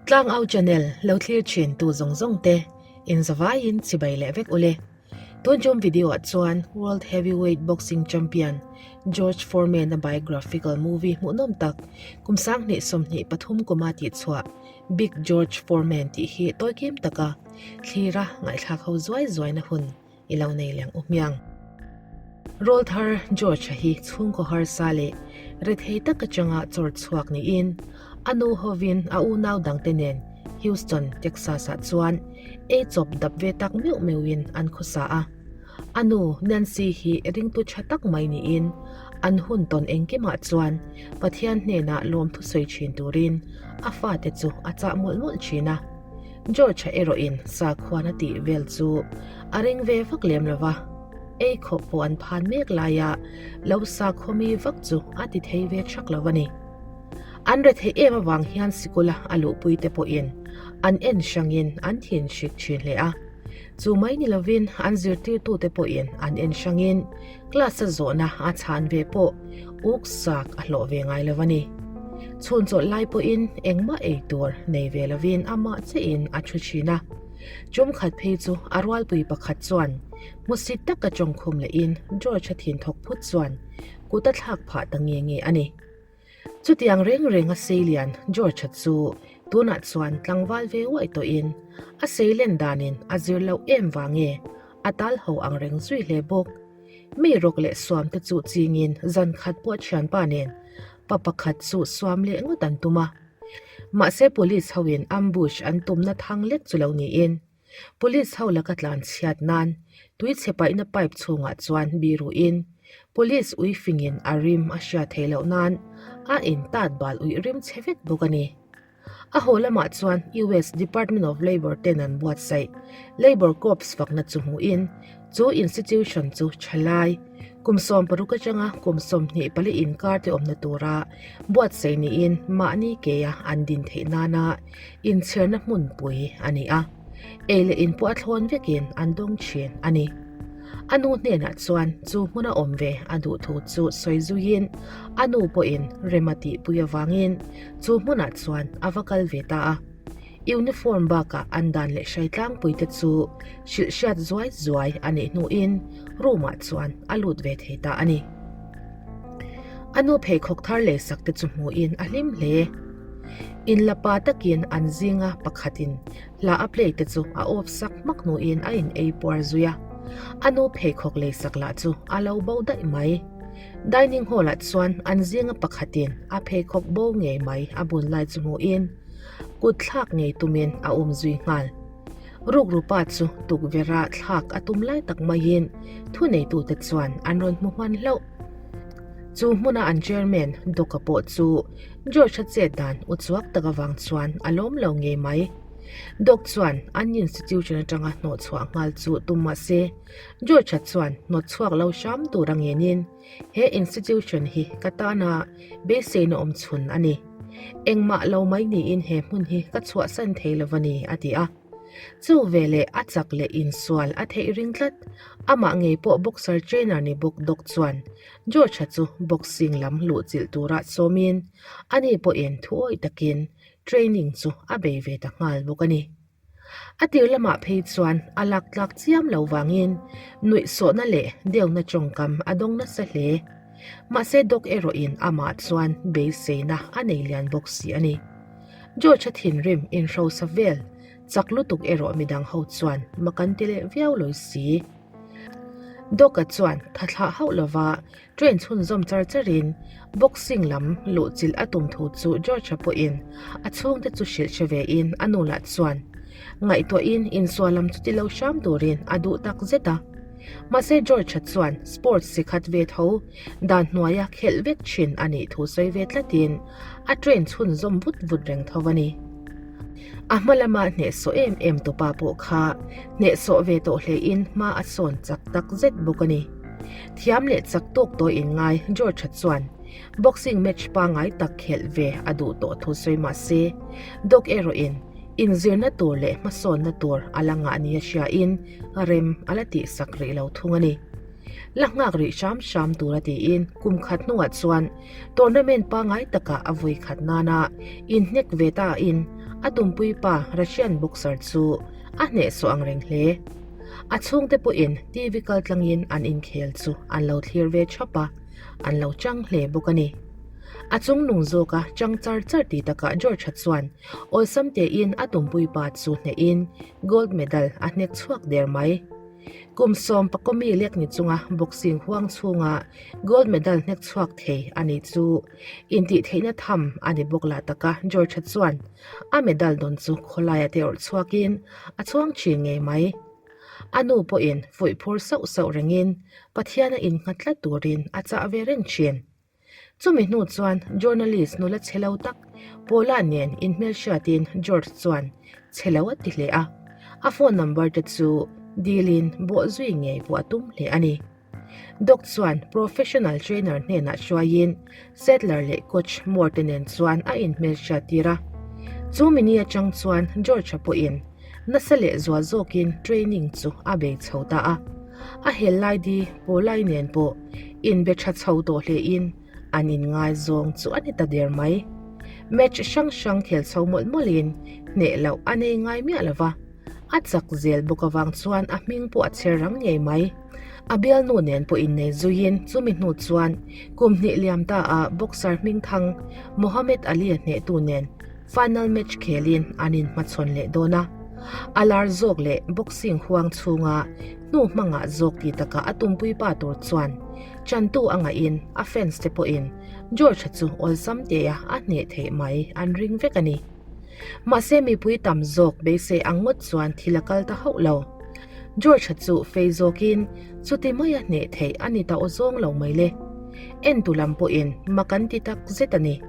Tlangau channel lo thlir thin tu zawng zawng te in zavaiin chibai leh vek ule. Tun tum video ah chuan World Heavyweight Boxing Champion George Foreman a biographical movie hmuhnawm tak kum 2023 kuma tihchhuah Big George Foreman tih hi tawikim taka thlira ngaihthlak ho zuai zuaina hun i lo nei leng u hmiang. Rawlthar George-a hi chhungkaw harsa leh rethei tak atanga chawr chhuak niin a nu hovin a unau dangte nen Houston, Texas-ah chuan ei chawp dap ve tak meuh meuhin an khawsa a. A nu Nancy hi ringtu tha tak mai niin an hun tawn engkimah chuan Pathian hnenah lawmthu sawi thin turin a fate chu a chah mawlh mawlh thin a. George-a erawhin sakhuan a tih vel chu a ring ve vak lem lo va, ei khawp pawh an phan mek laia lo sakhawmi vak chu a ti thei ve thak lo a ni. An retheih em avang hian sikula a luhpui te pawhin an en hrangin an thin hrik thin hle a. Chu mai ni lovin an zirtirtute pawhin an en hrangin class a zawhna a chhan ve pawh uk sak a hlawh ve ngai lo a ni. Chhun chawlh lai pawhin engmah ei tur nei ve lovin amah chiahin a thu thin a. Tum khat phei chu a rualpui pakhat chuan hmusit taka tawngkhum lehin George-a thin thawk phut chuan kut a thlak phah ta nge nge a ni. Chutiang reng reng a seilian George-a chu tunah chuan tlangval ve uaih tawhin a seilen danin a zir loh em vang e a tal ho ang reng zui hle bawk. Mi rawk leh suam te chu chingin zan khat pawh thianpa nen pa pakhat chu suam leh ngawt an tum a. Mahse police hoin ambush an tumna thang lek chu lo niin Police ho laka tlan chhiat nan tui chhe paihna pipe chhungah chuan biruhin police ui fingin a rim a hriat theih loh nan a in tat bal uih rim chhe vek bawk a ni. A haw lamah chuan US Department of Labour ten an buatsaih Labour Corps fakna chu hmuhin chu institution chu thalai kum 60 atanga kum 24 inkar te awmna tura buatsaih niin mahni keia an din theih nana inchhirna hmunpui a ni a, ei leh in pawh a thlawn vekin an dawng thin a ni. A nu hnenah chuan chu hmuna awm ve a duh thu chu sawi zuiin a nu pawhin rem a tihpui avangin chu hmunah chuan a va kal ve ta a. Uniform bakah an dan leh hrai tlangpuite chu hrilh hriat zuai zuai a nih hnuin room ah chuan a lut ve thei ta a ni. A nu pheikhawk thar leh sak te chu hmuhin a hlim hle. In la pa takin an zinga pakhatin hla a play te chu a off sak hmak hnuin a in ei puar zui a. A nu pheikhawk lei sak lah chu a lo bo daih mai. Dining hall ah chuan an zinga pakhatin a pheikhawk bo ngei mai a bun lai chu hmuhin kut thlak ngei tumin a um zui nghal. Rukru pa chu tukverha thlak a tum lai tak maiin thuneitute chuan an rawn hmu hman hlauh. Chu hmuna an chairman Doka pawh chu George-a chet dan uchuak tak avang chuan a lawm lo ngei mai. Doc chuan an institution atanga hnawhchhuah nghal chu tum mah se, George-a chuan hnawtchhuak lo hram tur a ngenin he institution hi ka tana beiseina awm chhun a ni. Engmah lo mai niin he hmun hi ka chhuahsan thei lo a ni, a ti a. Chu veleh a chak leh insual a theih ring tlat. Amah ngei pawh boxer trainer ni bawk Doc chuan George-a chu boxing lam luhchilh tura sawmin ani pawhin thuawih takin training chu a bei ve ta nghal bawk a ni. A tir lamah phei chuan a lak tlak chiam lo vangin nuihsawhna leh deuna tawngkam a dawng nasa hle. Mahse Doc erawhin amah chuan beiseina a nei lian bawk si a ni. George-a thinrim inhrosa vel chak lutuk erawh midang ho chuan mak an ti leh viau lawi si. Doc-a chuan tha thlah hauh lova train chhunzawm char charin boxing lam luhchilh a tum thu chu George-a pawhin a chhungte chu hrilh hre vein a nu lah chuan ngaihtuahin insual lam chu ti lo hram turin a duh tak zet a. Mahse George-a chuan sports si khat ve tho dan hnuaia khelh vek thin a nih thu sawi ve tlatin a train chhunzawm vut vut reng tho a ni. A hma lama hnehsawh em em tupa pawh kha hnehsawh ve tawh hlein hma a sawn chak tak zet bawk a ni. Thiam leh chak tawk tawh inngai George-a chuan boxing match pangngai tak khelh ve a duh tawh thu sawi mah se, Doc erawhin inzirna tur leh hmasawnna tur a la ngah nia hriain rem a la tihsak rih lo thung a ni. La nghak rih hram hram tura tiin kum khat hnuah chuan tournament pangngai takah a vui khat nana inhnek ve ta in. a tumpui pa Russian boxer chu a hnehsawh ang reng hle. A chhungte pawhin TV kaltlangin an inkhel chu an lo thlir ve thap a, an lo chang hle bawk a ni. A chungnung zawka chang char char ti takah George-a chuan awlsam tein a tumpui pa chu hnehin gold medal a hnek chhuak der mai. Kum sawm pakawmi lek ni chunga boxing huang chhunga gold medal hnek chhuak thei a ni chu intihtheihna tham a ni bawk lah taka George-a chuan a medal dawn chu khawlaia te awrh chhuakin a chhuang thin ngei mai. A nu pawhin fuih phur sauh sauh rengin Pathiana innghat tlat turin a chah ve reng thin. Chumi hnu chuan journalist nula chhe lo tak Paula nen inhmelhriatin George chuan chhe lo a ti hle a, a phone number te chu dilin bawh zui ngei pawh a tum hle a ni. Doc chuan professional trainer hnenah hruaiin Sattler leh coach Moore te nen chuan a inhmelhriat tir a. Chumi ni atang chuan George-a pawhin nasa leh zual zawkin training chu a bei chho ta a. A hel lai di Paula-i nen pawh inbe tha chho tawh hlein an inngaizawng chu a ni ta der mai. Match hrang hrang khel chho mawlh mawlhin hneh loh a nei ngai miah lo va, a chak zel bawk avang chuan a hming pawh a chher rang ngei mai. A bialnu nen pawh innei zuiin chumi hnu chuan kum hnih liam ta a boxer hmingthang Muhammad Ali-a hnehtu nen final match khelin an inhmachhawn leh dawn a. A lar zawk leh boxing huang chhunga hnu hmangah zawk ti taka a tumpui pa tur chuan chantu a ngahin a fans te pawhin George-a chu awlsam tea a hneh theih mai an ring vek a ni. Mahse mipui tam zawk beisei ang ngawt chuan thil a kal ta hauh lo. George-a chu fei zawkin chuti maia hneh theih a ni ta awzawng lo mai le. Entu lam pawhin mak an ti tak zet a ni.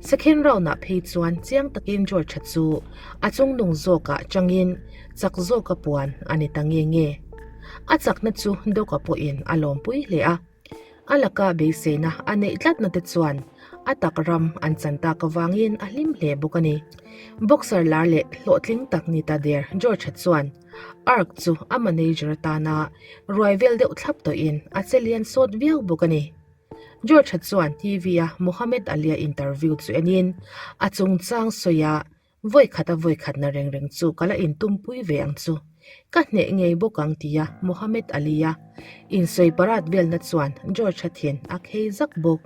Second round-ah phei chuan chiang takin George-a chu a chungnung zawkah changin chak zawka puan a ni ta nge nge. A chakna chu Doc-a pawhin a lawmpui hle a. A laka beiseina a neih tlatna te chuan a tak ram an chan tak avangin a hlim hle bawk a ni. Boxer lar leh hlawhtling tak ni ta der George-a chuan Ark chu a manager atana ruai vel deuh thlap tawhin a che lian sawt viau bawk a ni. George-a chuan TV-a Muhammad Ali-a interview chu enin a chungchang sawiah Vawikhat a vawikhatna reng reng chu ka la intumpui ve ang chu. Ka hneh ngei bawk ang tia Mohammed Ali-a insawi parat velna chuan George-a thin a khei zak bawk.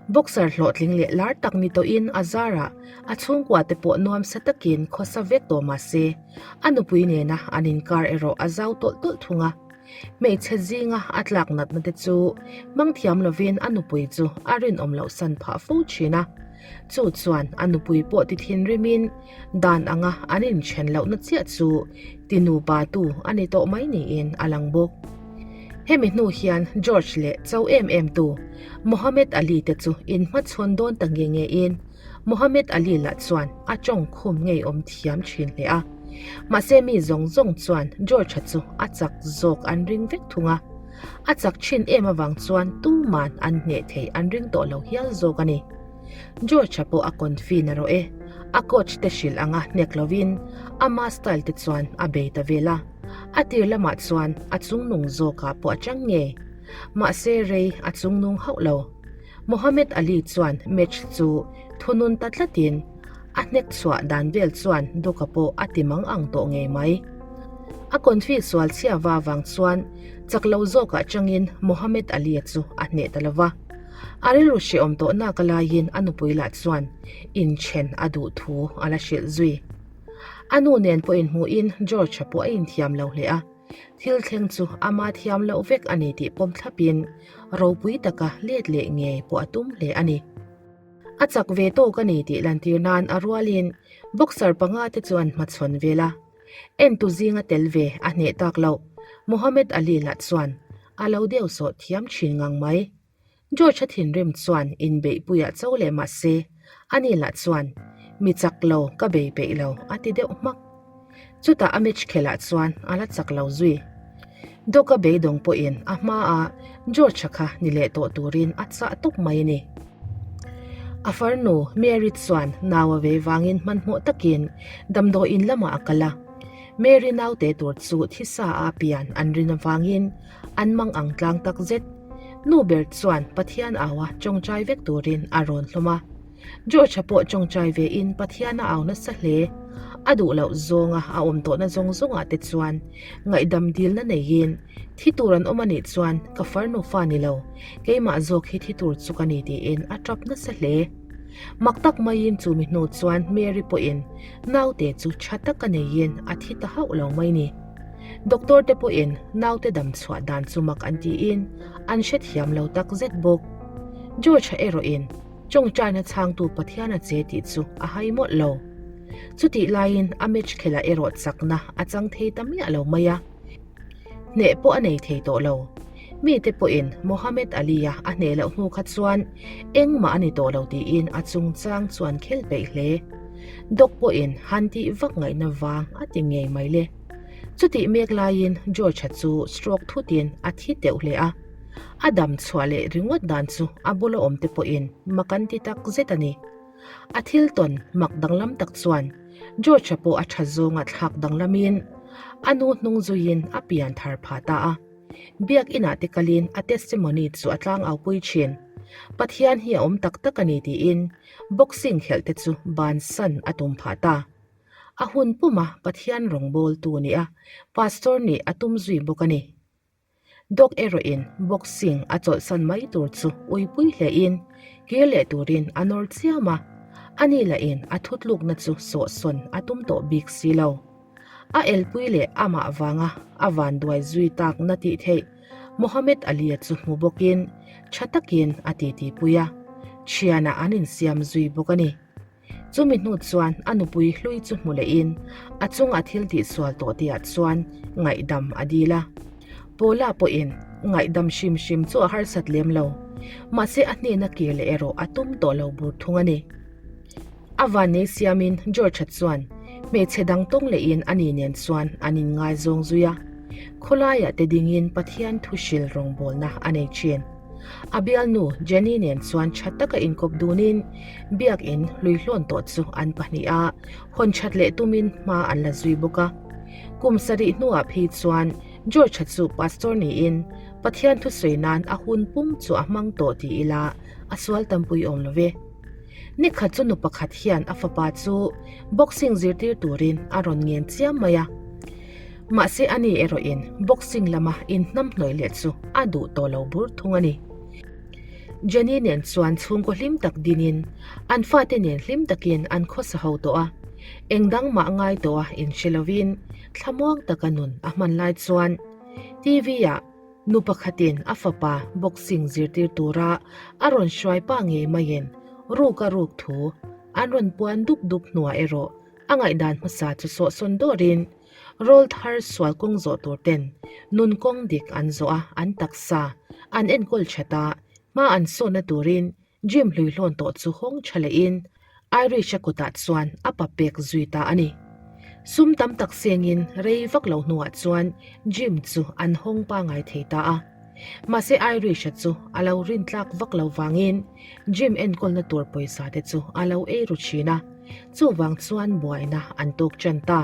Boxer hlawhtling leh lar tak ni tawhin a zarah a chhungkua te pawh nuamsa takin khawsa vek tawh mah se, a nupui nena an inkar erawh a zau tawlh tawlh thung a. Hmeichhe zinga a tlak natna te chu hmang thiam lovin a nupui chu a rinawm loh san phah fo thin a. Chu chuan a nupui pawh ti thinrimin dan anga an inthen lohna chiah chu ti nupa tu a ni tawh mai niin a lang bawk. Hemi hnu hian George leh cho em em tu Mohammed Ali te chu inhmachhawn dawn ta nge nge in Mohammed Ali lah chuan a tawng khum ngeiawm thiam thin hle a. Mahse mi zawng zawng chuan George-a chu a chak zawk an ring vek thung a. A chak thin em avang chuan tuman an hneh theih an ring tawh lo hial zawk a ni. George-a pawh a confi na rawh e. A coach te hrilh anga hnek lovin ama style te chuan a bei ta vel a. A tir lamah chuan a chungnung zawkah pawh a chang ngei. Mahse rei a chungnung hauh lo. Mohammed Ali chuan match chu thunun ta tlatin a hnek chhuah dan vel chuan Doka pawh a ti mang ang tawh ngei mai. A confi sual chhia va vang chuan chak lo zawkah changin Mohammed Ali-a chu a hneh ta lova. A rilru hrehawm tawh nak alaiin a nupui lah chuan inthen a duh thu a la hrilh zui. A nu nen pawh inhmuhin George-a pawh a inthiam lo hle a. Thil thleng chu ama thiam loh vek a ni tih pawm thlapin ropui taka let leh ngei pawh a tum hle a ni. A chak ve tawk a ni tih lantir nan a rualin boxer panga te chuan hmachhawn vel a. Entu zinga tel ve a hneh tak loh Muhammad Ali lah chuan a lo deuh sawh thiam thin ngang mai. George-a thinrim chuan inbeihpuiah cho leh mah se, ani lah chuan, Mi chak lo, ka bei peih lo, a ti deuh hmak. Chutah a match khelh-ah chuan a la chak lo zui. Doc-a beidawng pawhin a hmaah George-a kha ni leh tawh turin a chah tawp mai a ni. A farnu Mary chuan nau a vei vangin hmanhmawh takin damdawiin lamah a kal a. Mary naute tur chu thisa a pian an rin avangin An mang ang tlang tak zet. Nu ber chuan Pathian aua tawngtai vek turin a rawn hlawm a. George-a pawh tawngtai ve in Pathian a au nasa hle. A duh loh zawnga a awm tawhna zawng zawngah te chuan ngaihdam dilna neiin thi tur an awm a nih chuan ka farnu fa ni lo, keimah zawk hi thi tur chu ka ni tiin a tap nasa hle. Mak tak maiin chu mi hnu chuan Mary pawhin naute chu tha taka neiin a thi ta hauh lo mai ni. Doctor te pawhin naute dam chhuah dan chu mak an tiin an hrethiam lo tak zet bawk. George-a erawhin tawngtaina chhangtu Pathian a che tih chu a hai mawlh lo. Chutih laiin a match khelh ah erawh chakna a chang thei ta miah lo mai a. Hneh pawh a nei thei tawh lo. Mite pawhin Mohammed Ali-a a hneh loh hnu kha chuan engmah a ni tawh lo tiin a chungchang chu an khel peih hle. Doc pawhin han tih vak ngaihna vang a ti ngei mai le. Chutih mek laiin George-a chu stroke thutin a thi teuh hle a. A dam chhuah leh ringawt dan chu a bula awmte pawhin mak an ti tak zet a ni. A thil tawn mak danglam tak chuan George-a pawh a tha zawnga thlak danglamin a nu hnung zuiin a pian thar phah ta a. Biak inah te kalin a testimony chu a tlangaupui thin. Pathian hi a awm tak tak a ni tiin boxing khelh te chu bansan a tum phah ta. A hun puma Pathian rawngbawltu nia pastor nih a tum zui bawk a ni. Doc erawhin boxing a chawlhsan mai tur chu uipui hlein kir leh turin a nawr chiam a, ani lahin a thutlukna chu sawhsawn a tum tawh bik si lo. A elpui leh amah vanga a vanduai zui tak na tih theih Mohammed Ali-a chu hmu bawkin tha takin a titipui a, thianah an insiam zui bawk a ni. Chumi hnu chuan a nupui hlui chu hmu lehin a chunga thil tihsual tawh tihah chuan ngaihdam a dil a. Paula pawhin ngaihdam hrim hrim chu a harsat lem lo, mahse a hnena kir leh erawh a tum tawh lo bur thung a ni. A vannei siamin George-a chuan hmeichhe dang tawng lehin ani nen chuan an inngaizawng zui a, khawlaiah te dingin Pathian thu hril rawngbawlna a nei thin. A bialnu Jenny nen chuan tha taka inkawp dunin biakin hluihlawn tawh chu an pahniha hawn that leh tumin hma an la zui bawk a. Kum sarih hnuah phei chuan George-a chu pastor niin Pathian thusawi nan a hun pum chu a hmang tawh ti ila a sual tampui awm lo ve. Nikhat chu nu pakhat hian a fapa chu boxing zirtir turin a rawn ngen chiam mai a. Mahse ani erawhin boxing lama inhnamhnawih leh chu a duh tawh lo bur thung a ni. Jenny nen chuan chhungkaw hlim tak dinin an fate nen hlim takin an khawsa ho tawh a, eng dang mah ngai tawh a inhre lovin thlamuang taka nun a hman lai chuan TV ah nu pakhatin a fapa boxing zirtir tura a rawn hruai pa ngei maiin ruk a ruk thu an rawn puan dup dup hnuah erawh A ngaihdan hmasa chu sawhsawn dawrin rawl thar sual kawng zawh tur ten nun kawng dik an zawh a, an taksa an enkawl that a, hma an sawnna turin gym hluihlawn tawh chu hawng tha lehin Irish-a kutah chuan a pa pek zui ta a ni. Sum tam tak sengin rei vak lo hnuah chuan gym chu an hawng pangai thei ta a. Mahse Irish-a chu a lo rintlak vak lo vangin gym enkawlna tur pawisa te chu a lo ei ru thin a. Chuvang chuan buaina an tawk tan ta.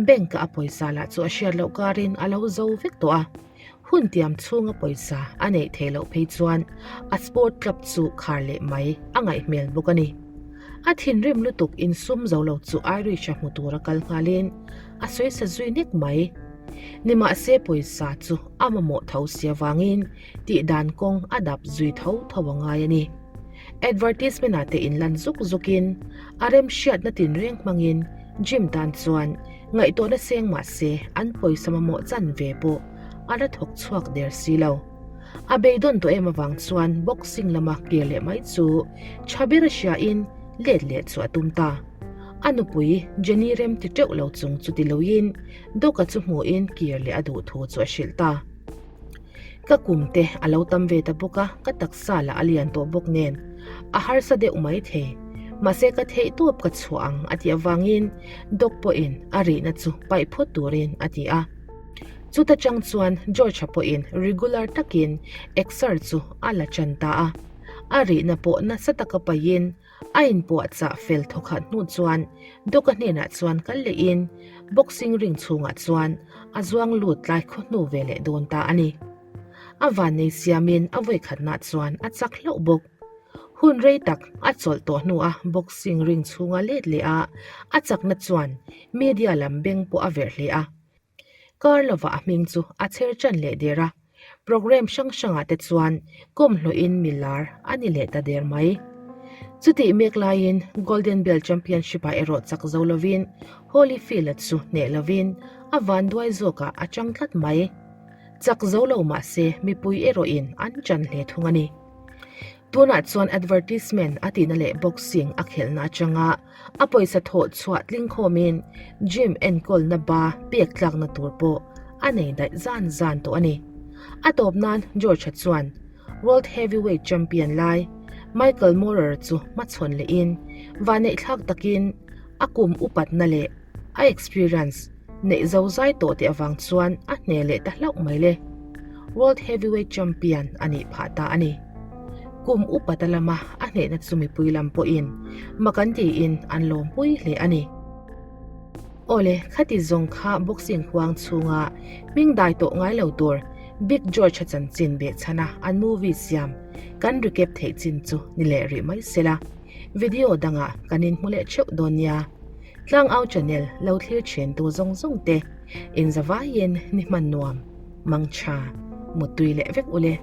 Bank-a a pawisa lah chu a hriat loh karin a lo zo vek tawh a. Hun tiam chhunga pawisa a neih theih loh phei chuan a sport club chu khar leh mai a ngaih hmel bawk a ni. A thinrim lutuk insum zo lo chu Irish-a hmu tura kal nghalin a sawi sa zui nek mai. Nimahse pawisa chu a mamawh tho si avangin tihdan kawng a dap zui tho tho a ngai a ni. Advertisement ah te in lan zuk zuk in a rem hriatna tinreng hmangin gym tan chuan ngaihtuahna seng mah se an pawisa mamawh chan ve pawh a la thawk chhuak der si lo. A beidawn tawh em avang chuan boxing lama kir leh mai chu tha ber a hria in let leh chu a tum ta. A nupui Jenny rem ti teuh lo chung chu ti loin Doc-a chu hmuhin kir leh a duh thu chu a hrilh ta. Ka kum te a lo tam ve ta bawk a, ka taksa lah a lian tawh bawk nen a harsa deuh mai thei. Mahse ka theih tawp ka chhuah ang a tih avangin Doc pawhin a rihna chu paih phawt turin a ti a. Chuta chang chuan George-a pawhin regular takin exer chu a la chan ta a. A rihna pawh nasa taka paihin A inpuahchah fel thawkhat hnu chuan Doc-a hnenah chuan kal lehin boxing ring chhungah chuan a zuang lut tlai khaw hnu ve leh dawn ta a ni. A vannei siamin a vawikhatnah chuan a chak hlauh bawk. Hun rei tak a chawlh tawh hnuah boxing ring chhunga let leh a, a chakna chuan media lam beng pawh a verh hle a. Kar lovah a hming chu a chher ṭan leh der a, programme hrang hrangah te chuan kawmhlawhin mi lar a ni leh ta der mai. Chutih mek laiin Golden Bell Championship-ah erawh chak zo lovin Holyfield-a chu hneh lovin a vanduai zawkah a chang tlat mai. Chak zo lo mah se mipui erawhin an ṭan hle thung a ni. Tunah chuan advertisement a tihna leh boxing a khelhna atanga a pawisa thawh chhuah tling khawmin gym enkawlna ba pek tlakna tur pawh a nei daih zan zan tawh a ni. A tawp nan George-a chuan World Heavyweight Champion lai Michael Moorer chu hmachhawn lehin vaneihthlak takin a kum upatna leh a experience Neih zo zai tawh tih avang chuan a hne leh ta hlauh mai le. World Heavyweight Champion a nih phah ta a ni. Kum upa ta lama a hnehna chu mipui lam pawhin mak an tiin an lawmpui hle a ni. Awle, khati zawng kha boxing huang chhunga hming dai tawh ngai lo tur Big George-a chanchin behchhana an movie siam kan recap theih chin chu ni leh rih mai sela. Video dangah kan inhmu leh theuh dawn nia. Tlangau channel lo thlir thin tu zawng zawng te in zavaiin ni hman nuam, mangtha, muttui leh vek ule.